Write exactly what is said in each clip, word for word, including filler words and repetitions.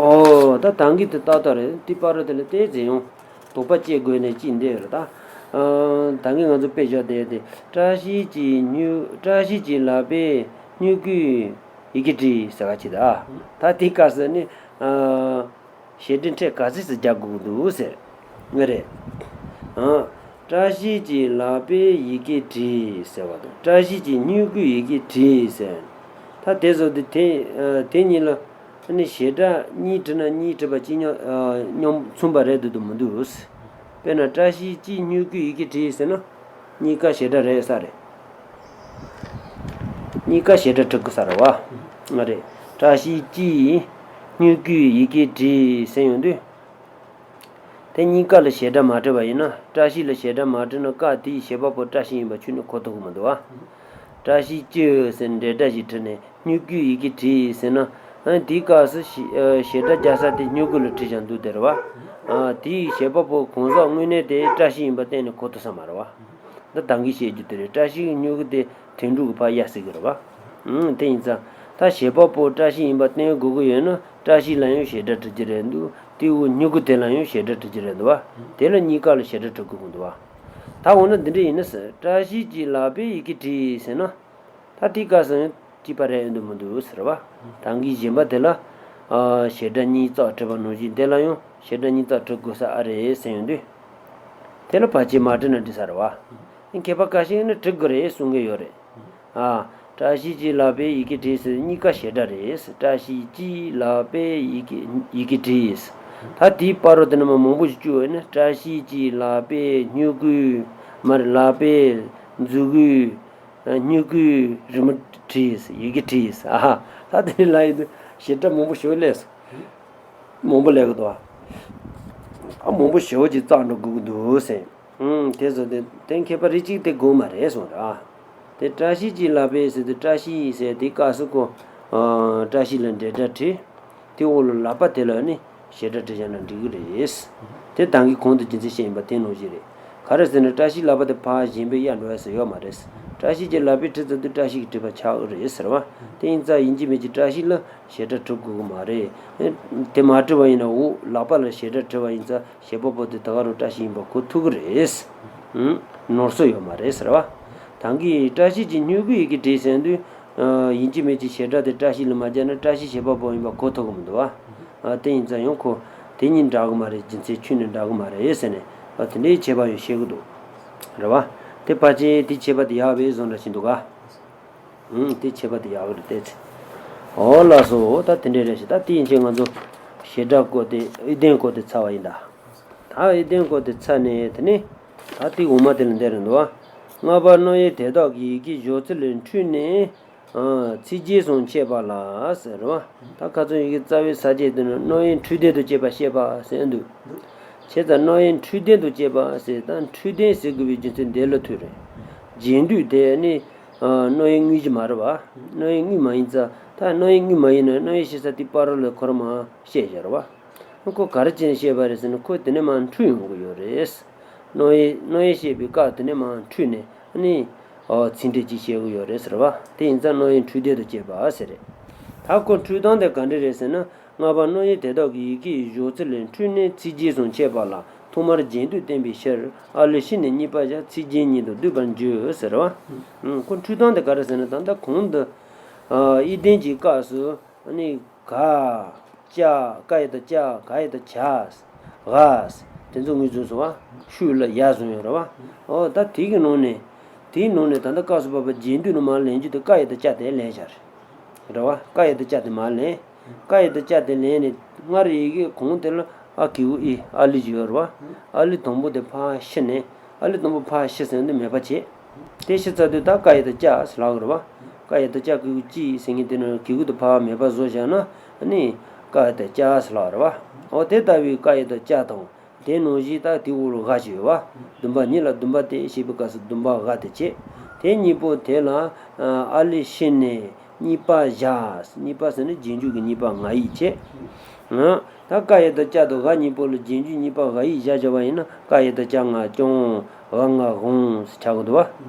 ཨོ་ད་དང་གི་དེ་ཏག་ཏག་རེད། དེ་པར་དེ་ལ་བལྟས་ཟེར་ཡོང་། དོགས་པ་སྐྱེ་དགོས་ནས་ཅི་འདོད་རེད་ད། ཨ་ད་གིན་ང་ཚོ་དཔེ་བཞག་བསྡད་དེ། བཀྲ་ཤིས་ཀྱི་སྨྱུ་བཀྲ་ཤིས་ཀྱི་ལག་པས་སྨྱུ་གུའི་ཡི་གེ་བྲིས་ཟེར་བ་ཅིག་ད། ད་དེའི་སྐབས་སུ་ནི་ཨ་ཞེ་སྒྲ་ཕྲད་ག་ཚོད་ཙམ་རྒྱག་དགོས་ཀྱི་འདུག་ཟེར། ངས་རེད། ཨ་བཀྲ་ཤིས་ཀྱི་ལག་པས་ཡི་གེ་བྲིས་ཟེར་བ་དང་། བཀྲ་ཤིས་ཀྱི་སྨྱུ་གུས་ཡི་གེ་བྲིས་ཟེར། ད་དེ་བཟོ་དུས་དེ་ཨ་དེ་གཉིས་ལ་ཨ་ནི་ཞེ་སྒྲ་གཉིས་བྲིས་ན་གཉིས་བྲིས་པ་གཅིག་མཉམ་ཨ་མཉམ་མཚུངས་པ་རེད་འདུག་འདུག་མི་འདུག་དཔེར་ན་བཀྲ་ཤིས་ཀྱིས་སྨྱུ་གུས་ཡི་གེ་བྲིས་ཟེར་ན། གཉིས་ཀ་ཞེ་སྒྲ་རེད་ས་རེད། གཉིས་ཀ་ཞེ་སྒྲ་བྲི་དགོས་ས་རེད་བ། ང་རེད། བཀྲ་ཤིས་ཀྱིས་སྨྱུ་གུས་ཡི་གེ་བྲིས་ཟེར་ཡོང་དུས། དེ་གཉིས་ཀ་ལ་ཞེ་སྒྲ་མ་བྲིས་པ་ཡིན་ན། བཀྲ་ཤིས་ལ་ཞེ་སྒྲ་མ་བྲིས་ན་སྐབས་དེའི་བྱེད་པ་པོ་བཀྲ་ཤིས་ཡིན་པ་ཁྱོན་ནས་གོ་ཐུབ་ཀྱི་མི་འདུག་བ། བཀྲ་ཤིས་ཀྱི་ཟེར་འབྲེལ་སྒྲ་ཞིག་བྲིས་ནས། སྨྱུ་གུས་ཡི་གེ་བྲིས་ཟེར་ན། ཨ་དེའི་སྐབས་སུ་ཞེ་ཨ་ཞེ་སྒྲ་རྒྱག་ས་དེ་སྨྱུ་གུ་ལ་བྲིས་བཞག་འདུག་དེ་རེད་བ། ཨ་དེའི་བྱེད་པ་པོ་གང་ཟག་དངོས་གནས་དེ་བཀྲ་ཤིས་ཡིན་པ་གཏན་ནས་གོ་ཐུབ་ས་མ་རེད་བ། འདི་ད་གིན་བཤད་རྒྱུ་དེ་རེད། བཀྲ་ཤིས་ཀྱི་སྨྱུ་གུ་དེ་དོན་གྲུབ་ཀྱི་ཕར་གཡར་སྲིད་ཀྱི་རེད་བ། ཨང་དེ་ཡིན་ཙང་། ད་བྱེད་པ་པོ་བཀྲ་ཤིས་ཡིན་པ་གཏན་དགོས་ཀྱི་ཡོད་ན། བཀྲ་ཤིས་ལ་ཡང་ཞེ་སྒྲ་བྲི་རྒྱུ་རེད་འདུག་དེའི་འོག་སྨྱུ་གུ་དེ་ལ་ཡང་ཞེ་སྒྲ་བྲི་རྒྱུ་རེད་འདུག་བ། དེ་ལ་གཉིས་ཀ་ལ་ཞེ་སྒྲ་བྲི་དགོས་ཀྱི་འདུག་བ། ད་འོ་ན་འདི་འདྲ་ཡིན་ན་ཟེར། བཀྲ་ཤིས་ཀྱི་ལག་པས་ཡི་གེ་བྲིས་ཟེར་ན། ད་དེའི་སྐབས་སུ་ཡང་གཅིག་པ་རེད་འདུག་མི་འདུག་ཟེར་བ། ད་གིན་གཞན་པ་དེ་ལ་ཨ་ཞེ་སྒྲ་གཉིས་བརྩེགས་བྲིས་པ་ནང་བཞིན་དེ་ལ་ཡང་ཞེ་སྒྲ་གཉིས་བརྩེགས་བྲི་དགོས་ས་ཨ་རེད་ཟེར་ཡོང་དུས། དེ་ལ་ཕལ་ཆེར་མ་བྲིས་ན་འགྲིག་ས་རེད་བ། མཁས་པ་ཁ་ཤས་ནི་བྲི་དགོས་རེད་གསུང་གི་ཡོད་རེད། ཨ། བཀྲ་ཤིས་ཀྱི་ལག་པས་ཡི་གེ་བྲིས་ཟེར། གཉིས་ཀ་ཞེ་སྒྲ་རེད། བཀྲ་ཤིས་ཀྱི་ལག་པས་ཡི་གེ་ཡི་གེ་བྲིས། ད་དེའི་བར་དུ་དེ་ནས་མ་མང་པོ་ཞིག་བཅུག་པ་ཡིན་ན། བཀྲ་ཤིས་ཀྱི་ལག་པས་སྨྱུ་གུ། མར་ལག་པས་མཛུ་གུ། སྨྱུ་གུས་རི་མོ་བྲིས། ཡི་གེ་བྲིས། ཨ་ད་དེ་ནས་ལ་ཡི་དུ་ཞེ་སྒྲ་མང་པོ་ཞེ་པོ་སླེབས་སོང་། མང་པོ་སླེབས་ཀྱི་འདུག་ཨ་མང་པོ་ཞེ་པོ་ཅིག་བརྩེགས་འགྲོ་དགོས་ཀྱི་འདུག་ཟེར། ཨང་དེ་ཚོ་དེ་དེ་མཁས་པ་རིགས་གཅིག་དེ་དགོས་མ་རེད་གསུངས་ར། དེ་བཀྲ་ཤིས་ཀྱི་ལག་པས་ཟེར་དུས། བཀྲ་ཤིས་ཟེར་དེའི་སྐབས་སུ་ཁོ་ཨ་བཀྲ་ཤིས་ལ་འབྲེལ་སྒྲ་བྲིས། དེ་འོག་ལ་ལག་པ་དེ་ལ་ནི་ཞེ་སྒྲ་བྲིས་བཞག་ན་འགྲིག་གི་རེད། དེ་ད་གིན་གོང་དུ་རྒྱུ་མཚན་བཤད་ཡིན་པ་དེ་ནང་བཞིན་རེད། ག་རེ་ཟེར་ན། བཀྲ་ཤིས་ལག་པ་དེ་ཕར་གཞན་པའི་གཡར་འགྲོ་ཡ་ཟེར་ཡོད་མ་རེད། བཀྲ་ཤིས་ཀྱི་ལག་པས་བྲིས་ཚར་དུས་བཀྲ་ཤིས་ཀྱིས་བྲིས་པ་ཆགས་ཀྱི་རེད་ཟེར་བ། དེ་ཡིན་ཙང་ཡིན་གཅིག་མིན་གཅིག་བཀྲ་ཤིས་ལ་ཞེ་སྒྲ་བྲི་དགོས་ཀྱི་མ་རེད། དེ་མ་བྲིས་པ་ཡིན་ན། འོག་ལག་པ་ལ་ཞེ་སྒྲ་བྲིས་པ་ཡིན་ཙང་བྱེད་པ་པོ་དེ་ད་ག་རང་བཀྲ་ཤིས་ཡིན་པ་གོ་ཐུབ་ཀྱི་རེད། ཨང་ནོར་སོ་ཡོད་མ་རེད་ཟེར་བ། ད་གིན་བཀྲ་ཤིས་ཀྱི་སྨྱུ་གུས་ཡི་གེ་བྲིས་ཟེར་དུས། ཨ་ཡིན་གཅིག་མིན་གཅིག་ཞེ་སྒྲ་དེ་བཀྲ་ཤིས་ལ་མ་སྦྱར་ན་བཀྲ་ཤིས་བྱེད་པ་པོ་ཡིན་པ་གོ་ཐུབ་ཀྱི་མི་འདུག་བ། ཨ་དེ་ཡིན་ཙང་ཡང་ཁོ་དེ་གཉིས་འདྲ་གི་མ་རེད། རྒྱུ་མཚན་ཁྱོན་ནས་འདྲ་གི་མ་རེད་ཟེར་ནས། ཨ་དེ་འདྲའི་ཁྱད་པར་ཡང་ཤེས་ཀྱི་འདུག་རེད་བ། དེ་ཕལ་ཆེར་དེ་ཁྱད་པར་དེ་ཡག་པའི་བཟོ་འདྲ་ཞིག་འདུག་ག་ཨང་དེ་ཁྱད་པར་དེ་ཡག་གི་རེད་དེ་ཚེ། ཨོ་ལགས་སོ། ད་དེ་འདྲའི་རེད་ཤག་ད་དེ་ཡིན་ཕྱིན་ང་ཚོ་ཞེ་སྒྲ་སྐོར་དེ། ཨི་ལྡན་སྐོར་དེ་ཚར་བ་ཡིན་ད། ད་ཨི་ལྡན་སྐོར་དེ་ཚར་ནས་དེ་ནས་ད་དེ་འོག་མ་དེ་ལ་འདི་རེད་འདུག་བ། སྔགས་པ་རྣོ་ཡི་དད་དག་གིས། ཡི་གེ་བཞོ་ཚུལ་འཁྲུལ་ནས། ཨ་ཚིག་རྗེས་སུ་འཆད་པ་ལ་ཟེར་བ། ད་ཁ་སང་ཡི་གེ་རྩ་བའི་ས་བཅད་དེ་ནི་རྣོ་ཡི་འཁྲུལ་ལྡན་དུ་བྱེད་པ་བཤད་པ་ཟེར་འདུག་བྱས་ཙང་རྣོ་ཡི་འཁྲུལ་ལྡན་དུ་བྱེད་པ་ཟེར། ད་འཁྲུལ་ལྡན་ཟེར་དགོས་པའི་རྒྱུ་མཚན་འདི་ལ་ཐུག་རེད། རྗེས་ཟློས་དེ་ནི་ཨ་རྣོ་ཡི་དངོས་གཞི་མ་རེད་བ། རྣོ་ཡི་དངོས་མ་ཡིན་ཙང་། ད་རྣོ་ཡི་དངོས་མ་ཡིན་ན་རྣོ་ཡི་བཤད་ས་དེ་བར་ལ་ཁོ་རང་མར་བཤད་བཞག་རེད་བ། ཁོ་ག་རེ་བྱས་ནས་བཤད་པ་རེད་ཟེར་ན། ཁོ་དེ་ནས་མར་འཁྲུལ་ཡོང་གི་ཡོད་རེད། རྣོ་ཡི་རྣོ་ཡི་བཤད་པའི་སྐབས་དེ་ནས་མར་འཁྲུལ་ནས་ཨ་ནི་ཨོ་ཚིག་འགྲེལ་ཅིག་བཤད་གི་ཡོད་རེད་ཟེར་བ། དེ་ཡིན་ཙང་རྣོ་ཡི་འཁྲུལ་ལྡན་དུ་བྱེད་པ་ཟེར་རེད། ད་ཁོ་འཁྲུལ་སྟངས་དེ་ག་འདྲ་རེད་ཟེར་ན། སྔགས་པ་རྣོ་ཡི་དད་དག་གིས། ཡི་གེ་བཞོ་ཚུལ་འཁྲུལ་ནས་ཚིག་རྗེས་སུ་འཆད་པ་ལ། ཐོག་མར་རྗེས་ཟློས་བསྟན་པའི་ཕྱིར། ཨཱ་ལི་ཤི་ནས་གཉིས་པ་བཞག་ཚིག་རྗེས་ཉིད་དུ་བསྡུས་པར་བརྗོད་ཟེར་བ། ཁོ་འཁྲུལ་སྟངས་དེ་ག་རེ་ཟེར་ན། ད་ལྟ་གོང་དུ་ཨ་ཨི་ལྡན་གྱི་སྐབས་སུ་ཨ་ནི་ག་ཅ། ཀ་ཡ་བཏགས་ཀྱ། ག་ཡ་བཏགས་གྱ། ག་དེ་ཚོ་ངོས་བཟུང་སོང་བ། ཤུ་ལ་ཡ་བཟུང་ཡོད་རེད་བ། ཨོ་ད་དེ་གི་ནང་ནས། དེའི་ནང་ནས་ད་ལྟ་སྐབས་སུ་བབ་པ་རྗེས་ཟློས་ནས་མར་ལེན་རྒྱུ་དེ་ཀ་ཡ་བཏགས་ཀྱ་དེ་ལེན་བཞག་རེད། རེད་བ། ཀ་ཡ་བཏགས་ཀྱ་དེ་མར་ལེན། ཀ་ཡ་བཏགས་ཀྱ་དེ་ལེན་ནས་སྔར་ཡི་གེ་གོང་དེ་ལ་ཨ་གི་གུ་ཨི། ཨཱ་ལི་ཞིག་ཡོད་རེད་བ། ཨཱ་ལི་དང་པོ་དེ་ཕར་ཕྱི་ནས། ཨཱ་ལི་དང་པོ་ཕར་ཕྱི་ཟེར་ན་དེ་མེད་པ་བྱེད། དེ་ཕྱི་ཚར་དུས་ད་ཀ་ཡ་བཏགས་ཀྱ་ཟེར་ལབ་དགོས་རེད་བ། ཀ་ཡ་བཏགས་ཀྱ་གི་གུ་ཀྱི་ཟེར་མཁན་དེ་ནི་གི་གུ་དེ་ཕར་མེད་པ་བཟོ་བཞག་ན། ཨ་ནི་ཀ་ཡ་བཏགས་ཀྱ་ཟེར་ལབ་རེད་བ། འོ་དེ་ལྟ་བུའི་ཀ་ཡ་བཏགས་ཀྱ་དང་། དེ་ནང་བཞིན་ད་དེའི་འོག་ལ་ག་ཞིག་ཡོད་བ། བདུན་པ་གཉིས་ལ་བདུན་པ་དེ་ཞེས་པའི་སྐབས་སུ་བདུན་པ་ག་དེ་བྱེད། དེ་གཉིས་པོ་དེ་ལ་ཨཱ་ལི་ཤི་ནས་གཉིས་པ་བཞག་གཉིས་པ་ཟེར་ན་རྗེས་འཇུག་གི་གཉིས་པ་ང་ཡིག་བྱེད། ད་ཀ་ཡ་བཏགས་ཀྱ་དང་ག་གཉིས་པོ་ལ་རྗེས་འཇུག་གཉིས་པ་ག་ཡིག་བཞག་བཞག་པ་ཡིན་ན། ཀ་ཡ་བཏགས་ཀྱ་ང་ཀྱོང་། ག་ང་གོང་ཟེར་ཆགས་ཀྱི་འདུག་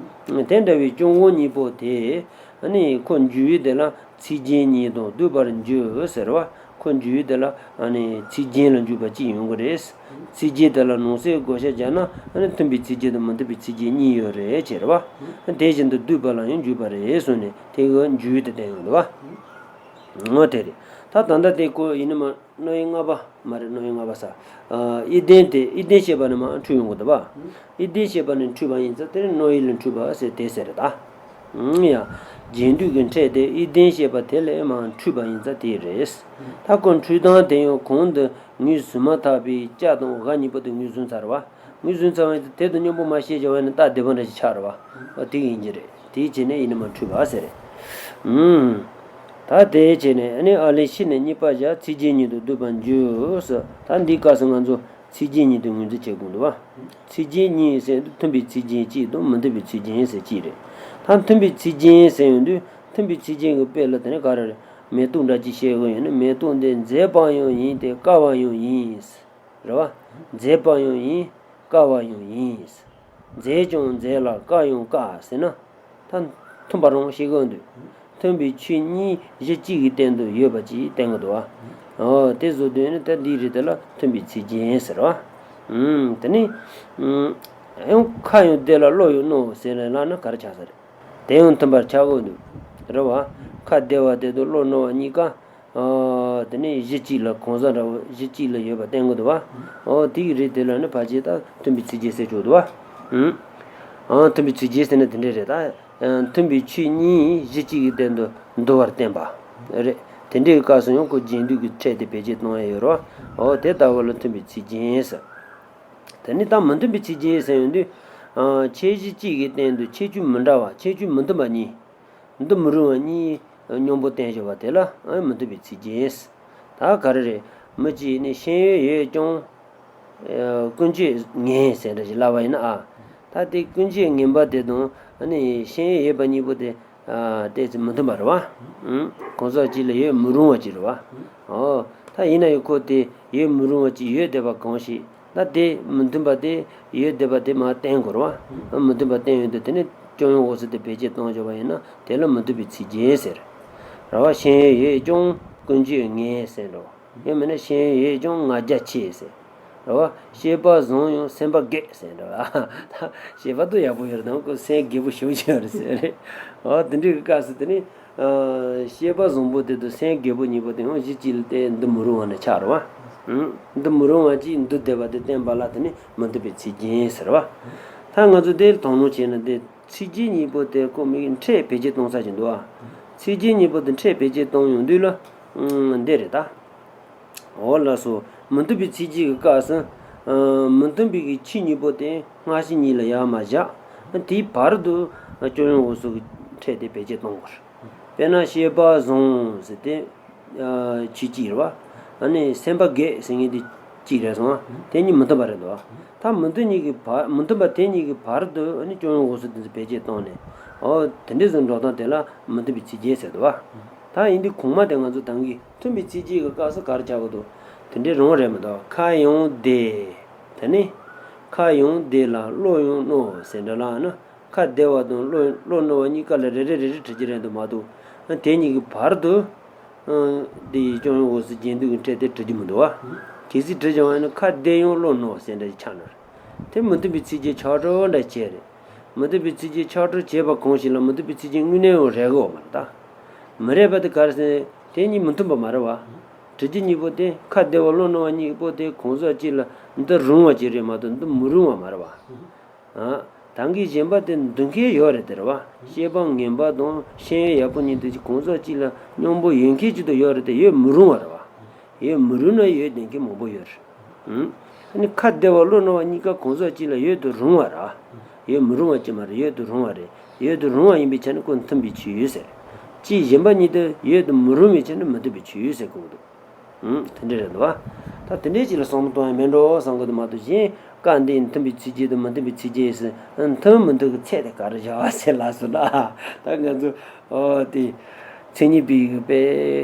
བ། དེ་འདྲ་བའི་ཀྱོང་གོང་གཉིས་པོ་དེ། ཨ་ནི་ཁོ་འཇུག་ཡུལ་དེ་ལ་ཚིག་རྗེས་ཉིད་དུ་བསྡུས་པར་འཇུག་ཟེར་བ། ཁོ་འཇུག་ཡུལ་དེ་ལ་ཨ་ནི་ཚིག་རྒྱན་ལ་འཇུག་པ་གཅིག་ཡོང་གི་རེད། ཚིག་རྒྱན་དེ་ལ་ནང་གསེས་བགོ་བཤའ་བརྒྱབ་ན་ཨ་ནི་མཐུན་པའི་ཚིག་རྒྱན་དང་མི་མཐུན་པའི་ཚིག་རྒྱན་གཉིས་ཡོད་རེད་ཅེས་རེད་བ། དེ་བཞིན་དུ་བསྡུས་པ་ལ་ཡང་འཇུག་པ་རེད་གསུངས་ནས་དེ་གི་འཇུག་ཡུལ་དེ་བསྟན་ཡོང་འདུག་བ། ངོ་དེ་རེད། ད་ད་ལྟ་དེ་ཀོ་ཡིན་ནི་མ། རྣོ་ཡི་ལྔ་པ་མ་རེད། རྣོ་ཡི་ལྔ་པ་ས། ཨ་དབྱེ་ལྡན་དེ་དབྱེ་ལྡན་བཤད་པ་ནི་མ་འཁྲུལ་ཡོང་གི་འདུག་བ། དབྱེ་ལྡན་བཤད་པ་ནི་འཁྲུལ་པ་ཡིན་ཙང་དེ་ནི་རྣོ་ཡི་ལ་འཁྲུལ་པ་ཟེར་དེ་ཟེར་རེད་ད། ཨང་ཡ། རྗེས་ཟློས་ཀྱི་ཕྲད་དེ་དབྱེ་ལྡན་བཤད་པ་དེ་ལས་མ་འཁྲུལ་པ་ཡིན་ཙང་དེ་རེད། ད་ཀོ་འཁྲུལ་སྟངས་དེ་ཡང་གོང་དུ་ངོས་བཟུང་མ་ཐག་པའི་ཅ་དང་ག་གཉིས་པོ་དེ་ངོས་བཟུང་ཚར་བ། ངོས་བཟུང་ཚར་བ་ཡིན་ཙང་དེ་དང་མཉམ་པོ་མ་བཤད་བྱ་བ་ནི་རྟགས་བདེ་པོ་འདྲ་ཞིག་ཆགས་རེད་བ། ཨ་དེ་ཡིན་གྱི་རེད། དེའི་ཆེད་ནས་ཡིན་ནི་མ་འཁྲུལ་པ་ཟེར། ཨུམ། ད་དེའི་ཆེད་ནས་ཨ་ནི་ཨ་ལས་ཤི་ནས་གཉིས་པ་བཞག་ཚིག་རྒྱན་ཉིད་དུ་བསྡུས་པར་འགྱུར་ཟེར། ད་འདིའི་སྐབས་སུ་ང་ཚོ་ཚིག་རྒྱན་ཉིད་དུ་ངོས་འཛིན་བྱེད་དགོས་འདུག་བ། ཚིག་རྒྱན་གཉིས་ཟེར་དུས་མཐུན་པའི་ཚིག་རྒྱན་གཅིག་དང་མི་མཐུན་པའི་ཚིག་རྒྱན་ཟེར་གཅིག་རེད། ད་མཐུན་པའི་ཚིག་རྒྱན་ཟེར་ཡོང་དུས་མཐུན་པའི་ཚིག་རྒྱན་གྱི་དཔེ་ལ་དེ་ནི་ག་རེ་རེད། མེ་ཏོག་འདྲ་ཅིག་བཤད་དགོས་ཡོད་ན་མེ་ཏོག་འདི་མཛེས་པ་ཡང་ཡིན་ཏེ་དཀར་བ་ཡང་ཡིན། རེད་བ། མཛེས་པ་ཡང་ཡིན། དཀར་བ་ཡང་ཡིན། མཛེས་ཀྱང་མཛེས་ལ་དཀར་ཡང་དཀར་ཟེར་ན། ད་མཐུན་པ་རང་ཞིག་གི་འདུག་མཐུན་པའི་ཆོས་གཉིས་གཞི་གཅིག་གི་སྟེང་དུ་ཡོད་པ་ཅིག་བསྟན་གི་འདུག་བ། ཨོ་དེ་བཟོ་དོན་ནི་ད་འདིའི་རིགས་དེ་ལ་མཐུན་པའི་ཚིག་རྒྱན་ཟེར་བ། ཨུམ་དེ་ནི། ཨུམ། ཡང་ཁ་ཡང་བདེ་ལ་བློ་ཡང་རྣོ་ཟེར་ནས་ལབ་ན་ག་རེ་ཆགས་ས་རེད། དེ་ཡང་མཐུན་པར་ཆགས་དགོས་འདུག་རེད་བ། ཁ་བདེ་བ་དེ་དང་བློ་རྣོ་བ་གཉིས་ཀ་ཨ་དེ་ནས་གཞི་གཅིག་ལ་གང་ཟག་འདྲ་བོ་གཞི་གཅིག་ལ་ཡོད་པ་བསྟན་གྱི་འདུག་བ། ཨོ་དེ་ཡི་རིགས་དེ་ལ་ནི་ཕལ་ཆེར་ད་མཐུན་པའི་ཚིག་རྒྱན་ཟེར་ཆོག་འདུག་བ། ཨང་། མཐུན་པའི་ཚིག་རྒྱན་ཟེར་ན་དེ་འདྲས་རེད་ད། མཐུན་པའི་ཆོས་གཉིས་གཞི་གཅིག་གི་སྟེང་དུ་འདུ་བར་བསྟན་པ་རེད། དེ་འདྲའི་སྐབས་སུ་ཡང་ཁོ་རྗེས་ཟློས་ཀྱི་ཕྲད་དེ་བེད་སྤྱོད་གཏོང་ཡ་ཡོད་རེད་བ། ཨོ་དེ་ལྟ་བུ་ལ་མཐུན་པའི་ཚིག་རྒྱན་ཟེར། དེ་ནི་ད་མི་མཐུན་པའི་ཚིག་རྒྱན་ཟེར་ཡོང་དུས། ཨ་ཁྱད་གཞི་གཅིག་གི་སྟེང་དུ་ཁྱད་ཆོས་མི་འདྲ་བ་ཁྱད་ཆོས་མི་མཐུན་པ་གཉིས། འདི་མི་རུང་བ་གཉིས་སྙོམས་པོ་བསྟན་བཞག་པ་དེ་ལ་ཨ་མི་མཐུན་པའི་ཚིག་རྒྱན། ད་ག་རེ་རེད། མི་གཅིག་ནི་ཤེས་ཡོན་ཡོད་ཀྱང་། ཨ་ཀུན་སྤྱོད་ངན་ཟེར་འདྲ་ཞིག་ལབ་པ་ཡིན་ན་ཨ། ད་དེ་ཀུན་སྤྱོད་ངན་པ་དེ་དང་ཨ་ནི་ཤེས་ཡོན་ཡོད་པ་གཉིས་པོ་དེ་ཨ་ཏོག་ཙམ་མི་མཐུན་པ་རེད་བ། ཨང་། གང་ཟག་གཅིག་ལ་ཡོད་མི་རུང་བ་ཅིག་རེད་བ། ཨོ། ད་ཡིན་ན་ཡང་ཁོ་དེ་ཡོད་མི་རུང་བ་ཅིག་ཡོད་བསྡད་པ་གང་ཞིག་ད་དེ་མི་མཐུན་པ་དེ་ཡོད་བསྡད་པ་དེ་མར་བསྟན་དགོས་རེད་བ། མི་མཐུན་པ་བསྟན་ཡོང་དུས་དེ་ནི་སྐྱོན་ཡོན་འོག་ཚུལ་དེ་བེད་སྤྱོད་གཏོང་བྱ་བ་ཡིན་ན་དེ་ལ་མི་མཐུན་པའི་ཚིག་རྒྱན་ཟེར། རེད་བ། ཤེས་ཡོན་ཡོད་ཀྱང་ཀུན་སྤྱོད་ངན་ཟེར་འགྲོ། ཡང་མིན་ན་ཤེས་ཡོན་ཡོད་ཀྱང་ང་རྒྱལ་ཆེ་ཟེར། རེད་བ། ཤེས་པ་བཟང་ཡང་སེམས་པ་རྒས་ཟེར་འགྲོ། ད་ཤེས་པ་དེ་ཡག་པོ་ཡོད་རེད་དང་ཁོ་སེམས་རྒས་པོ་ཞེ་པོ་ཅིག་ཡོད་རེད་ཟེར་རེད། ཨོ་དེ་འདྲའི་སྐབས་སུ་དེ་ནི། ཨ་ཤེས་པ་བཟང་པོ་དེ་དང་སེམས་རྒས་པོ་གཉིས་པོ་དེ་ཡང་གཞི་གཅིག་ལ་བལྟས་འདི་མི་རུང་བ་ནི་ཆགས་རེད་བ། ཨང་། འདི་མི་རུང་བ་ཅིག་འདུ་བསྡད་པ་དེ་བསྟན་པ་ལ་དེ་ནི་མི་མཐུན་པའི་ཚིག་རྒྱན་ཟེར་བ། ད་ང་ཚོ་དེ་དོ་སྣང་བྱས་ན་དེ་ཚིག་རྒྱན་གཉིས་པོ་དེ་ཁོ་མིག་ཕྲད་བེད་སྤྱོད་གཏོང་ས་ཞིག་འདུག་ཨ། ཚིག་རྒྱན་གཉིས་པོ་དེ་ཕྲད་བེད་སྤྱོད་གཏོང་ཡོང་དུས་ལ། ཨང་། འདི་རེད་ད། འོ་ལགས་སོ། མི་མཐུན་པའི་ཚིག་རྒྱན་གྱི་སྐབས་སུ། ཨ་མི་མཐུན་པའི་གི་ཆོས་གཉིས་པོ་དེ་སྔ་ཕྱི་གཉིས་ལ་ཡར་མར་བཞག་དེའི་བར་དུ་སྐྱོན་ཡོན་འོག་ཚུལ་གྱི་ཕྲད་དེ་བེད་སྤྱོད་གཏོང་དགོས། དཔེར་ན་ཤེས་པ་བཟང་ཟེར་དེ་ཨ་ཆོས་གཅིག་རེད་བ། ཨ་ནི་སེམས་པ་རྒས་ཟེར་མཁན་དེ་གཅིག་རེད་སོང་ཨ། དེ་གཉིས་མི་མཐུན་པ་རེད་འདུག་ཨ། ད་མི་མཐུན་གཉིས་ཀྱི་བར་མི་མཐུན་པ་དེ་གཉིས་ཀྱི་བར་དུ་ཨ་ནི་སྐྱོན་ཡོན་འོག་ཚུལ་དེ་ཚོ་བེད་སྤྱོད་བཏང་ནས། ཨོ་དེ་འདྲས་སུ་འགྲོ་སྟངས་དེ་ལ་མི་མཐུན་པའི་ཚིག་རྒྱན་ཟེར་འདུག་བ། ད་ཡིན་དུས་གོང་མ་དེ་ང་ཚོ་ད་གིན་མཐུན་པའི་ཚིག་རྒྱན་གྱི་སྐབས་སུ་ག་རེ་ཆགས་ཀྱི་འདུག་དེ་འདྲའི་རང་རེད་མི་འདུག་ཁ་ཡང་བདེ། དེ་ནི། ཁ་ཡང་བདེ་ལ་བློ་ཡང་རྣོ་ཟེར་འདྲ་ལབ་ན། ཁ་བདེ་བ་དང་བློ་བློ་རྣོ་བ་གཉིས་ཀ་ལ་རེ་རེ་རེ་རེ་བྲི་རྒྱུ་རེད་འདུག་མ་གཏོགས། དེ་གཉིས་ཀྱི་བར་དུ། འདི་ཡི་སྐྱོན་ཡོན་འོག་ཚུལ་རྗེས་ཟློས་ཀྱི་ཕྲད་དེ་བྲི་རྒྱུ་མི་འདུག་བ། གལ་སྲིད་བྲི་བྱུང་བ་ཡིན་ན་ཁ་བདེ་ཡང་བློ་རྣོ་ཟེར་འདྲ་ཞིག་ཆགས་ནི་རེད། དེ་མི་མཐུན་པའི་ཚིག་རྒྱན་ཆགས་གྲབས་འདྲ་བྱས་རེད། མི་མཐུན་པའི་ཚིག་རྒྱན་ཆགས་གྲབས་བྱས་པ་གང་ཞིག་ལ་མི་མཐུན་པའི་ཚིག་རྒྱན་དངོས་གནས་ཡང་རེག་གི་ཡོད་མ་རེད་ད། མི་རེག་པ་དེ་ག་རེ་ཟེར་ན་དེ་གཉིས་མི་མཐུན་པ་མ་རེད་བ། བྲི་རྒྱུ་གཉིས་པོ་དེ་ཁ་བདེ་བ་བློ་རྣོ་བ་གཉིས་པོ་དེ་གང་ཟག་གཅིག་ལ་འདི་རུང་བ་ཅིག་རེད་མ་གཏོགས་འདི་མི་རུང་བ་མ་རེད་བ། ཨ། ད་གིན་གཞན་པ་དེ་འདུ་མཁན་ཡོད་རེད་དེ་རེད་བ། ཤེས་པ་ངན་པ་དང་ཤེས་ཡོན་ཡག་པོ་གཉིས་དེ་གཅིག་གང་ཟག་གཅིག་ལ་སྙོམས་པོ་ཡོད་མཁན་གཅིག་ཏུ་ཡོད་རེད་དེ་ཡོད་མི་རུང་བ་རེད་བ། ཡོད་མི་རུང་ན་ཡོད་བསྡད་མཁན་མང་པོ་ཡོད་རེད། ཨུམ། ཨ་ནི་ཁ་བདེ་བ་བློ་རྣོ་བ་གཉིས་ཀ་གང་ཟག་གཅིག་ལ་ཡོད་དུ་རུང་བ་རེད། ཡོད་མི་རུང་བ་ཅིག་མ་རེད་ཡོད་དུ་རུང་བ་རེད། ཡོད་དུ་རུང་བ་ཡིན་པའི་ཆ་ནས་ཁོ་མཐུན་པའི་ཆོས་ཟེར། གཅིག་གཞན་པ་གཉིས་དེ་ཡོད་དུ་མི་རུང་བའི་ཆ་ནས་མི་མཐུན་པའི་ཆོས་ཟེར་དགོས་འདུག་ཨང་། དེ་འདྲ་རེད་འདུག་བ། ད་དེ་འདྲའི་ཅིག་ལ་བསམ་བློ་གཏོང་ཡ་མེད་འགྲོ་བསམ་གི་འདུག་མ་གཏོགས་གཞན་སྐབས་འདིའི་མཐུན་པའི་ཚིག་རྒྱན་དང་མི་མཐུན་པའི་ཚིག་རྒྱན་ཟེར་མཐུན་མི་མཐུན་གྱི་ཚད་དེ་ག་རེ་བཞག་པ་ཟེར་ལབ་སོང་ན། ད་ང་ཚོ་ཨོ་དེ་མཚན་ཉིད་པའི་གི་དཔེ་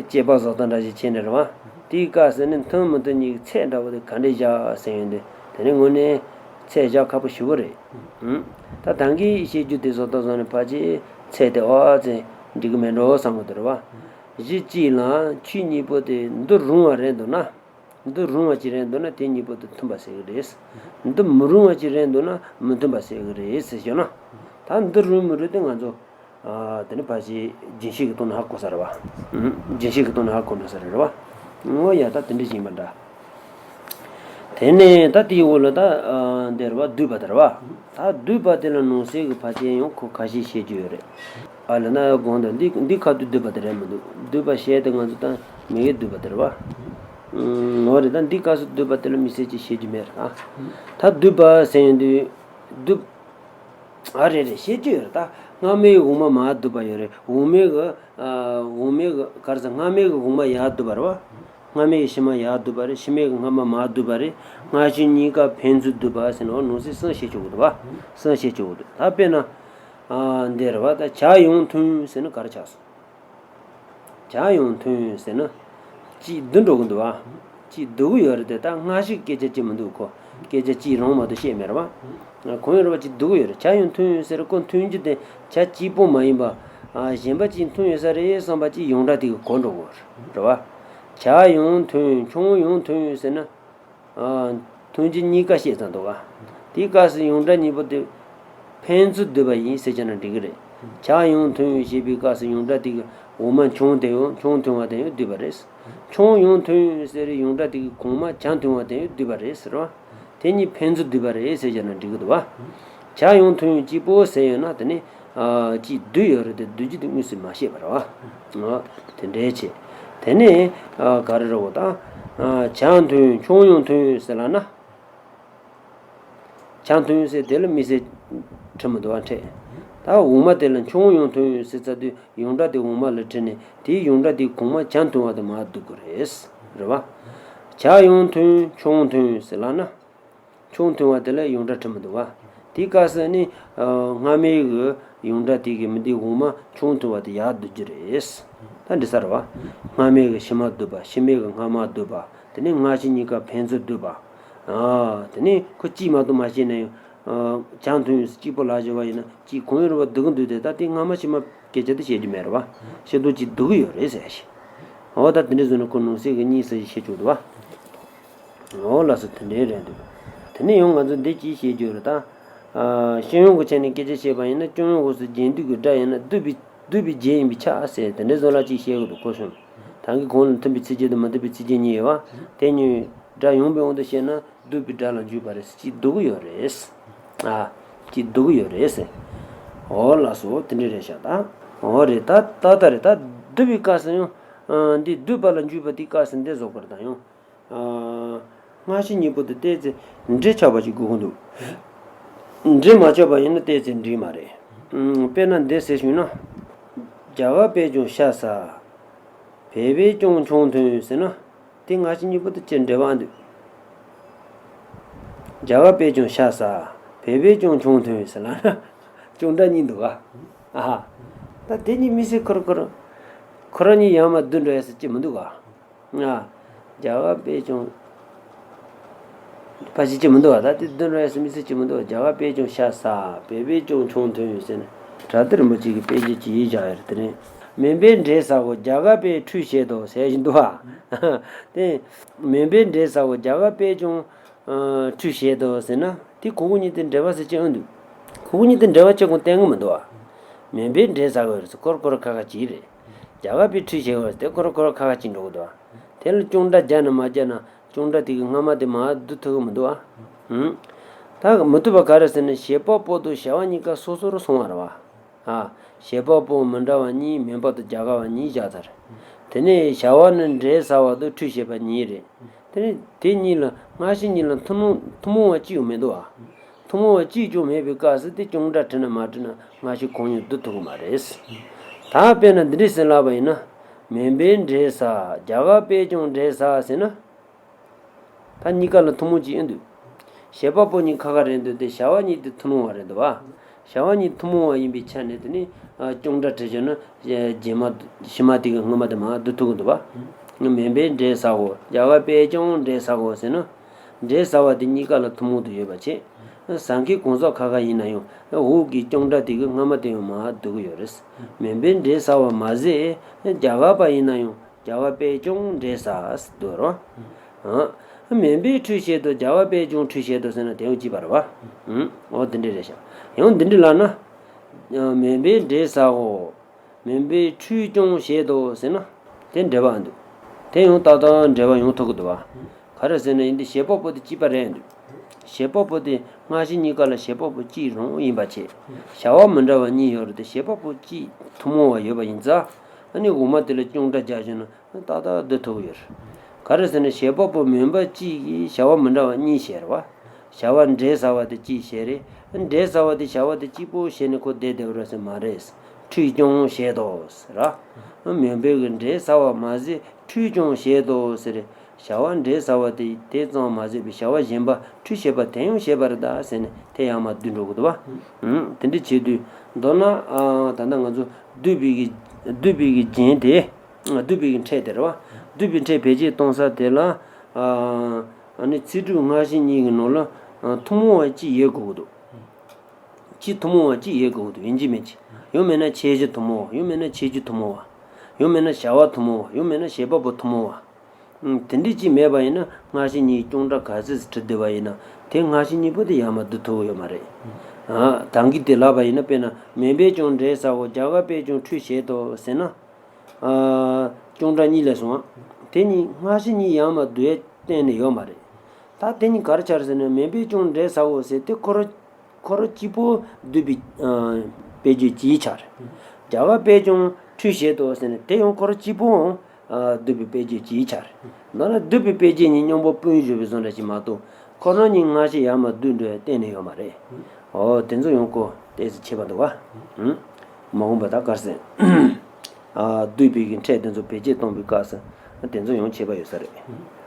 དཔྱད་པ་བཟོ་སྟངས་འདྲ་ཞིག་བྱས་ནས་རེད་བ། དེའི་སྐབས་སུ་ནི་མཐུན་མི་མཐུན་གཉིས་ཀྱི་ཚད་འདྲ་བོ་དེ་ག་འདྲས་བཞག་ཟེར་ཡོང་དུས་དེ་ནི་དངོས་གནས་ཚད་བཞག་ཁག་པོ་ཞེ་པོ་རེད། ཨང་། ད་ད་གིན་བཤད་རྒྱུ་དེ་བཟོ་ལྟ་བཟོ་ནས་ཕལ་ཆེར་ཚད་དེ་ཨོ་ཙེ་འགྲིག་གི་མེད་འགྲོ་བསམ་གི་འདུག་རེད་བ། གཞི་གཅིག་ལ་ཆོས་གཉིས་པོ་དེ་འདི་རུང་བ་རེད་འདུག་ན། འདི་རུང་བ་ཅིག་རེད་འདུག་ན་དེ་གཉིས་པོ་དེ་མཐུན་པ་ཟེར་གི་རེད། འདི་མི་རུང་བ་ཅིག་རེད་འདུག་ན་མི་མཐུན་པ་ཟེར་གི་རེད་ཟེར་ཞུ་ན། ད་འདི་རུང་མི་རུང་དེ་ང་ཚོ། ཨ། དེ་ནི་ཕལ་ཆེར་རྒྱུན་ཤེས་ཀྱི་ཐོག་ནས་ཧ་གོ་ས་རེད་བ། ཨུམ། རྒྱུན་ཤེས་ཀྱི་ཐོག་ནས་ཧ་གོ་འགྲོ་ས་རེད་བ། ངོ་ཡ་ད་དེ་འདྲ་ཞིག་ཡིན་པ་འདྲ། དེ་ནས་ད་དེའི་འོག་ལ་ད། ཨ། འདི་རེད་བ། བསྡུས་པ་དེ་རེད་བ། ད་བསྡུས་པ་དེ་ལ་ནང་གསེས་ཀྱི་ཕལ་ཆེར་ཡང་ཁོ་ཁ་ཤས་བཤད་རྒྱུ་ཡོད་རེད། ཨ་ལ་ན་དགོངས་དག་འདི་འདི་ཁ་ཐུག་བསྡུས་པ་དེ་རེད་མི་འདུག་བསྡུས་པ་བཤད་དེ་ང་ཚོ་ད་མི་ཡི་བསྡུས་པ་དེ་རེད་བ། ཨུམ། འོ་རེད། ད་འདི་སྐབས་སུ་བསྡུས་པ་དེ་ལ་དམིགས་བསལ་གྱི་བཤད་རྒྱུ་མེད་རེད་ད། ད་བསྡུས་པ་ཟེར་ཡོང་དུས་བསྡུས། ཨ། རེད་རེད། བཤད་རྒྱུ་ཡོད་རེད་ད། སྔ་མའི་འོག་མ་མར་བསྡུས་པ་ཡོད་རེད། འོག་མའི་གི། ཨ། འོག་མའི་གི་ག་རེ་ཟེར། སྔ་མའི་གི་འོག་མ་ཡར་བསྡུས་པ་རེད་བ། སྔ་མའི་གི་ཕྱི་མ་ཡར་བསྡུས་པ་རེད། ཕྱི་མའི་གི་སྔ་མ་མར་བསྡུས་པ་རེད། སྔ་ཕྱི་གཉིས་ཀ་ཕན་ཚུན་བསྡུས་པ་ཟེར་ནས་འོ་ནང་གསེས་གསུམ་བཤད་ཆོག་གི་འདུག་བ། གསུམ་བཤད་ཆོག་གི་འདུག་ད་དཔེར་ན། ཨ། འདི་རེད་བ། ད་བྱ་ཡང་མཐུན་ཟེར་ན་ག་རེ་ཆགས་སོང་། བྱ་ཡང་མཐུན་ཟེར་ན། གཅིག་བསྡུ་འགྲོ་གི་འདུག་བ། གཅིག་བསྡུ་གི་ཡོད་རེད་དེ། ད་སྔ་ཕྱི་སྐད་ཆ་གཅིག་མི་འདུག་ཁོ། སྐད་ཆ་གཅིག་རང་མ་གཏོགས་བཤད་མེད་རེད་བ། གང་ཡིན་རེད་བ། གཅིག་བསྡུ་གི་ཡོད་རེད། བྱ་ཡང་མཐུན་ཟེར་ཁོ་མཐུན་རྒྱུ་དེ་བྱ་གཅིག་པོ་མ་ཡིན་པ། ཨ། གཞན་པ་གཅིག་མཐུན་ཡོད་ས་རེད་བསམ་པ་གཅིག་ཡོངས་གྲགས་དེ་གི་གོ་འགྲོ་གི་རེད་བ། བྱ་ཡང་མཐུན། ཆང་ཡང་མཐུན་ཟེར་ན། ཨ། མཐུན་རྒྱུ་གཉིས་ཀ་བཤད་ཚར་འདུག་ག་དེའི་སྐབས་སུ་ཡོངས་གྲགས་གཉིས་པོ་དེ་ཕན་ཚུན་བསྡུས་པ་ཡིན་ཟེར་བྱས་ན་འགྲིག་གི་རེད། བྱ་ཡང་མཐུན་ཞེས་པའི་སྐབས་སུ་ཡོངས་གྲགས་དེ་གི་འོག་མ་ཆང་དེ་ཡང་། ཆང་འཐུང་བ་དེ་ཡང་བསྡུས་པ་རེད། ཆང་ཡང་མཐུན་ཟེར་ཡོངས་གྲགས་དེ་གི་གོང་མ་བྱ་འཐུང་བ་དེ་ཡང་བསྡུས་པ་རེད་ཟེར་བ། དེ་གཉིས་ཕན་ཚུན་བསྡུས་པ་རེད་ཟེར་བྱས་ན་འགྲིག་གི་འདུག་བ། བྱ་ཡང་མཐུན་གཅིག་པོ་ཟེར་ཡོད་ན་དེ་ནི། ཨ། གཅིག་བསྡུས་ཡོད་རེད་དེ་བསྡུ་རྒྱུ་དེ་དངོས་སུ་མ་བཤད་པ་རེད་བ། ཨ། དེ་འདྲའི་ཆེད། དེ་ནས། ཨ། ག་རེ་རེད་བ་ད། ཨ། བྱ་མཐུན། ཆང་ཡང་མཐུན་ཟེར་ལབ་ན། བྱ་མཐུན་ཟེར་དེ་ལ་དམིགས་བསལ་ཁྲིད་མི་འདུག་བ། ཁྲིད། ད་འོག་མ་དེ་ལ་ཆང་ཡང་མཐུན་ཟེར་ཚར་དུས་ཡོངས་གྲགས་དེ་འོག་མ་ལ་ཁྲིད་ནས་དེའི་ཡོངས་གྲགས་དེ་གོང་མ་བྱ་འཐུང་བ་དེ་མར་བསྡུ་དགོས་རེད། རེད་བ། བྱ་ཡང་མཐུན། ཆང་མཐུན་ཟེར་ལབ་ན། ཆང་འཐུང་བ་དེ་ལ་ཡོངས་གྲགས་ཁྲིད་མི་འདུག་བ། དེའི་སྐབས་སུ་ནི། ཨ། སྔ་མའི་གི་ཡོངས་གྲགས་དེ་གི་མི་དེ་འོག་མ་ཆང་འཐུང་བ་དེ་ཡར་བསྡུ་རྒྱུ་རེད། ད་འགྲིག་ས་རེད་བ། སྔ་མའི་གི་ཕྱི་མ་བསྡུས་པ། ཕྱི་མའི་གི་སྔ་མ་བསྡུས་པ། དེ་ནས་སྔ་ཕྱི་གཉིས་ཀ་ཕན་ཚུན་བསྡུས་པ། ཨ། དེ་ནས་ཁོ་གཅིག་མ་གཏོགས་མ་བཤད་ན་ཡང་། ཨ། བྱ་མཐུན་གཅིག་པོ་ལབ་བཞག་པ་ཡིན་ན་གཅིག་གང་ཡིན་རེད་བ། བསྡུ་གི་འདུག་སྟེ། ད་དེ་སྔ་མ་ཕྱི་མ་སྐད་ཆ་དེ་བཤད་རྒྱུ་མེད་རེད་བ། ཕྱི་དོན་གཅིག་བསྡུ་གི་ཡོད་རེད་ཟེར་ཞིག་འོ་ད་དེ་འདྲ་བཟོས་ན་ཁོ་ནང་གསེས་ཀྱི་གཉིས་ཟེར་ཞིག་བཤད་ཆོག་འདུག་བ། འོ་ལགས་སོ། དེ་འདྲའི་རེད་འདུག་དེ་ནས་ཡང་ང་ཚོ་འདི་ཅིག་བཤད་རྒྱུ་རེད་ད། ཨ། སྤྱི་ཡོངས་ཀྱི་ཆ་ནས་སྐད་ཆ་བཤད་པ་ཡིན་ན། སྤྱི་ཡོངས་སུ་རྒྱན་སྡུད་ཀྱི་སྒྲ་ཡིན་ན་བསྡུས་པའི་བསྡུས་པའི་རྒྱན་ཡིན་པས་ཁྱབ་ཟེར་དེ་འདྲའི་བཟོ་ལ་ཅིག་བཤད་གི་འདུག་ཁོ་གསུངས། ད་གིན་གོང་ལ་མཐུན་པའི་ཚིག་རྒྱན་དང་མི་མཐུན་པའི་ཚིག་རྒྱན་གཉིས་ཡོད་བ། དེ་གཉིས་སྒྲ་ཡོང་བའི་དབང་དུ་བཤད་ན་བསྡུས་པའི་སྒྲ་ལ་འཇུག་པ་རེད། ཅིག་བསྡུ་གི་ཡོད་རེད། ཨ། ཅིག་བསྡུ་གི་ཡོད་རེད་ཟེར། འོ་ལགས་སོ། དེ་འདྲ་རེད་ཤག་ད། འོ་རེད། ད་ད་ད་རེད། ད་བསྡུས་པའི་སྐབས་སུ་ཡང་། ཨ། འདི་བསྡུས་པ་ལ་འཇུག་པ་དེའི་སྐབས་སུ་འདི་བཟོ་དགོས་རེད་ད་ཡང་། ཨ། སྔ་ཕྱི་གཉིས་པོ་དེ་ཏོག་ཙམ་འབྲེལ་ཆགས་པ་ཞིག་དགོས་ཀྱི་འདུག་འབྲེལ་མ་ཆགས་པ་ཡིན་ན་ཏོག་ཙམ་འགྲིག་མ་རེད། ཨུམ། དཔེར་ན་འདི་ཟེར་བྱུང་ན། རྒྱ་གར་པས་ཀྱང་ཤ་ཟ། བོད་པས་ཀྱང་ཆང་འཐུང་ཟེར་ན། དེ་སྔ་ཕྱི་གཉིས་པོ་དེ་ཅི་འབྲེལ་བ་འདུག་རྒྱ་གར་པས་ཀྱང་ཤ་ཟ། བོད་པས་ཀྱང་ཆང་འཐུང་ཟེར་ལབ་ན། ཅུང་འདྲ་གཉིས་འདུག་ག་ཨ་ཧ། ད་དེ་གཉིས་དམིགས་བསལ་ཁོ་རང་ཁོ་རང་ཁོ་རང་གཉིས་ཡར་མར་བསྡུ་འགྲོ་ཡ་ཟེར་གྱི་མི་འདུག་ག་ཨ། རྒྱ་གར་པས་ཀྱང་། ཕལ་ཆེར་གྱི་མི་འདུག་བ། ད་དེ་བསྡུ་འགྲོ་ཡ་ཟེར་དམིགས་བསལ་གྱི་མི་འདུག་རྒྱ་གར་པས་ཀྱང་ཤ་ཟ། བོད་པས་ཀྱང་ཆང་འཐུང་ཟེར་ནས་བྲ་ཏི་རིན་པོ་ཆེ་གི་དཔེ་ཆ་ཅིག་བཞག་ཡོད་རེད། དེ་རིང་མེ་འབོད་འདྲེ་ཟ་གོ། རྒྱ་གར་པས་ཁྲུས་བྱེད་དོ་ཟེར་བཞིན་འདུག་བ། དེ། མེ་འབོད་འདྲེ་ཟ་གོ། རྒྱ་གར་པས་ཀྱང་། ཨ། ཁྲུས་བྱེད་དོ་ཟེར་ན། དེ་ཁོ་བོ་གཉིས་དེ་འབྲེལ་བ་ཟེར་གྱི་ཨ་འདུག་ཁོ་བོ་གཉིས་དེ་འབྲེལ་བ་ཅི་གང་བསྟན་གི་མི་འདུག་བ། མེ་འབོད་འདྲེ་ཟ་གོ་རེད་ཟེར་ཁོ་རང་ཁོ་རང་ཁ་ཁ་ཅིག་རེད། རྒྱ་གར་པས་ཁྲུས་བྱེད་དགོས་རེད་དེ་ཁོ་རང་ཁོ་རང་ཁ་ཁ་ཅིག་འགྲོ་གི་འདུག་བ། དེ་ལ་ཅུང་འདྲ་རྒྱག་ན་མ་རྒྱག་ན་ཅུང་འདྲ་དེ་གི་སྔ་མ་དེ་མར་བསྡུ་ཐུབ་གི་མི་འདུག་བ། ཧུམ། ད་མི་ཐུབ་པ་ག་རེ་ཟེར་ན་བྱེད་པ་པོ་དང་བྱ་བ་གཉིས་ཀ་སོ་སོར་སོང་བ་རེད་བ། ཨ། བྱེད་པ་པོ་མི་འདྲ་བ་གཉིས། མེ་འབོད་དང་རྒྱ་གར་པ་གཉིས་བཞག་ཚར། དེ་ནས་བྱ་བ་ནི་འདྲེ་ཟ་བ་དང་ཁྲུས་བྱེད་པ་གཉིས་རེད། དེ་ནས་དེ་གཉིས་ལ་སྔ་ཕྱི་གཉིས་ལ་ཐུན་མོང་ཐུན་མོང་བ་གཅིག་ཡང་མི་འདུག་བ། ཐུན་མོང་བ་གཅིག་ཀྱང་མེད་པའི་སྐབས་སུ་དེ་ཅུང་འདྲ་བྲིས་ན་མ་བྲིས་ན་སྔ་ཕྱི་གང་ཡང་བསྡུ་ཐུབ་ཀྱི་མ་རེད། ད་དཔེར་ན་འདི་འདྲས་ཟེར་ལབ་པ་ཡིན་ན། མེ་འབོད་འདྲེ་ཟ། རྒྱ་གར་པས་ཀྱང་འདྲེ་ཟ་ཟེར་ན། ད་གཉིས་ཀ་ལ་ཐུན་མོང་གཅིག་ཡིན་འདུག་བྱེད་པ་པོ་གཉིས་ཁ་ཁ་རེད་འདུག་སྟེ་བྱ་བ་གཉིས་དེ་ཐུན་མོང་བ་རེད་འདུག་བ། བྱ་བ་གཉིས་ཐུན་མོང་བ་ཡིན་པའི་ཆ་ནས་དེ་ནི་ཅུང་འདྲ་བྲིས་བྱུང་ན་རྗེས་མ་ཕྱི་མ་དེ་གི་སྔོན་མ་དེ་མར་བསྡུ་ཐུབ་ཀྱི་འདུག་བ། མེ་འབོད་འདྲེ་ཟ་གོ། རྒྱ་གར་པས་ཀྱང་འདྲེ་ཟ་གོ་ཟེར་ན། འདྲེ་ཟ་བ་དེ་གཉིས་ཀ་ལ་ཐུན་མོང་དུ་ཡོད་པ་བྱས། ཟ་མཁན་གང་ཟག་ཁ་ཁ་ཡིན་ན་ཡང་འོག་གི་ཀྱང་སྒྲ་དེ་གི་སྔ་མ་དེ་ཡང་མར་བསྡུ་གི་ཡོད་རེད། མུན་པའི་འབྲས་ཟ་བ་མ་ཟད། རྒྱ་གར་པ་ཡིན་ན་ཡང་རྒྱ་གར་པས་ཀྱང་འབྲས་ཟ་ཟེར་འདུག་རོ། ཨ། མུན་པའི་ཁྲུས་བྱེད་དོ། རྒྱ་གར་པས་ཀྱང་ཁྲུས་བྱེད་དོ་ཟེར་ན་དེ་ཡང་གཅིག་པ་རེད་བ། ཨུམ། འོ་དེ་འདྲ་རེད་ཤག་ཡང་འདི་འདྲ་ལབ་ན། མུན་པའི་འབྲས་ཟའོ། མུན་པའི་ཁྲུས་ཀྱང་བྱེད་དོ་ཟེར་ན། དེ་འགྲེལ་པ་འདུག་དེ་ཡང་ཏག་ཏག་འགྲེལ་པ་ཡོང་ཐུབ་ཀྱི་འདུག་བ། ག་རེ་ཟེར་ན་ཡིན་དེ་བྱེད་པ་པོ་དེ་གཅིག་པ་རེད་འདུག་བྱེད་པ་པོ་དེ་སྔ་ཕྱི་གཉིས་ཀ་ལ་བྱེད་པ་པོ་གཅིག་རང་ཡིན་པ་བྱས། བྱ་བ་མི་འདྲ་བ་གཉིས་ཡོད་རེད་དེ། བྱེད་པ་པོ་གཅིག་ཐུན་མོང་བ་ཡོད་པ་ཡིན་ཙང་། ཨ་ནི་འོག་མ་དེ་ལ་ཀྱང་སྒྲ་རྒྱག་བྱུང་ན་ཏག་ཏག་བསྡུ་ཐུབ་ཀྱི་ཡོད་རེད། ག་རེ་ཟེར་ན་བྱེད་པ་པོ་མུན་པ་གཅིག་གིས་བྱ་བ་མི་འདྲ་བ་གཉིས་བྱས་རེད་བ། བྱ་བ་འབྲས་ཟ་བ་དེ་གཅིག་བྱས་རེད། འབྲས་ཟ་བ་དེ་བྱ་བ་དེ་གཅིག་པོ་བྱས་ནས་ཁོ་བསྡད་བསྡད་པ་རེད་ཟེར་མ་རེད། ཁྲུས་ཀྱང་བྱེད་དོ་ཟེར་ར། མུན་པའི་གི་འབྲས་ཟ་བ་མ་ཟད་ཁྲུས་ཀྱང་བྱེད་དོ་ཟེར། བྱ་བ་འབྲས་ཟ་བ་དེ་དེ་ཙམ་མ་ཟད་པའི་བྱ་བ་གཞན་པ་ཁྲུས་བྱེད་པ་དེ་ཡང་བྱེད་པ་རེད་ད་ཟེར་ནས་དེ་ཡང་མར་བསྡུས་འགྲོ་གི་འདུག་བ། ཨུམ། དེ་འདྲ་བྱེད་དུས་མདོར་ན། ཨ། ད་ལྟ་ང་ཚོ་བསྡུས་པའི་གི་བསྡུས་པའི་གི་རྒྱན་དེ། བསྡུས་པའི་གི་ཕྲད་དེ་རེད་བ། བསྡུས་པའི་ཕྲད་བེད་སྤྱོད་གཏོང་ས་དེ་ལ། ཨ། ཨ་ནི་ཚིག་གྲུབ་སྔ་ཕྱི་གཉིས་ཀྱི་ནང་ལ། ཨ། ཐུན་མོང་བ་གཅིག་ཡོད་དགོས་ཀྱི་འདུག་གཅིག་ཐུན་མོང་བ་གཅིག་ཡོད་དགོས་ཀྱི་འདུག་ཡིན་གཅིག་མིན་གཅིག་ཡང་མིན་ན་ཁྱད་གཞི་ཐུན་མོང་བ། ཡང་མིན་ན་ཁྱད་ཆོས་ཐུན་མོང་བ། ཡང་མིན་ན་བྱ་བ་ཐུན་མོང་བ། ཡང་མིན་ན་བྱེད་པ་པོ་ཐུན་མོང་བ། ཨང་། དེ་འདྲ་གཅིག་མེད་པ་ཡིན་ན། སྔ་ཕྱི་གཉིས་ཀྱང་སྒྲ་ག་ཚོད་བྲིས་བསྡད་པ་ཡིན་ན། དེ་སྔ་ཕྱི་གཉིས་པོ་དེ་ཡར་མར་བསྡུ་ཐུབ་ཀྱི་ཡོད་མ་རེད། ཨ། ད་གིན་དེ་ལབ་པ་ཡིན་ན། དཔེར་ན། མུན་པས་ཀྱང་འབྲས་ཟའོ། རྒྱ་གར་པས་ཀྱང་ཁྲུས་བྱེད་དོ་ཟེར་ན། ཨ། ཀྱང་སྒྲ་གཉིས་སླེབས་སོང་ཨ། དེ་གཉིས་སྔ་ཕྱི་གཉིས་ཡར་མར་བསྡུ་ཡས་གཏན་ནས་ཡོད་མ་རེད། ད་དེ་གཉིས་ག་རེ་ཆགས་རེད་ཟེར་ན། མུན་པས་ཀྱང་འབྲས་ཟའོ་ཟེར་དེ་ཁོ་རང་ཁོ་རང་གཅིག་པོ་བསྡུས་པའི། ཨ། དཔེ་བརྗོད་གཅིག་ཆགས་རེད། རྒྱ་གར་པས་ཀྱང་ཁྲུས་བྱེད་དོ་ཟེར་ནས་དེ་ཡང་ཁོ་རང་གཅིག་པོའང་། ཨ། བསྡུས་པའི་དཔེ་བརྗོད་གཅིག་ཆགས་རེད། ནང་ལ་བསྡུས་པའི་དཔེ་བརྗོད་གཉིས་མཉམ་པོ་སྤུན་བཞི་པའི་བཟོ་འདྲ་ཞིག་མ་གཏོགས། ཁོ་རང་གཉིས་སྔ་ཕྱི་ཡར་མར་བསྡུས་འགྲོ་ཡས་གཏན་ནས་ཡོད་མ་རེད། འོ། དེ་ཚོ་ཡང་ཁོ་ཏོག་ཙམ་ཁྱད་པར་འདུག་བ། ཨུམ། མ་འོངས་པ་ད་ག་རེ་ཟེར། ཨ། བསྡུས་པའི་གི་ཕྲད་དེ་ཚོ་བེད་སྤྱོད་གཏོང་བའི་སྐབས་སུ་དེ་ཚོ་ཡང་ཁྱད་པར་ཡོད་ས་རེད།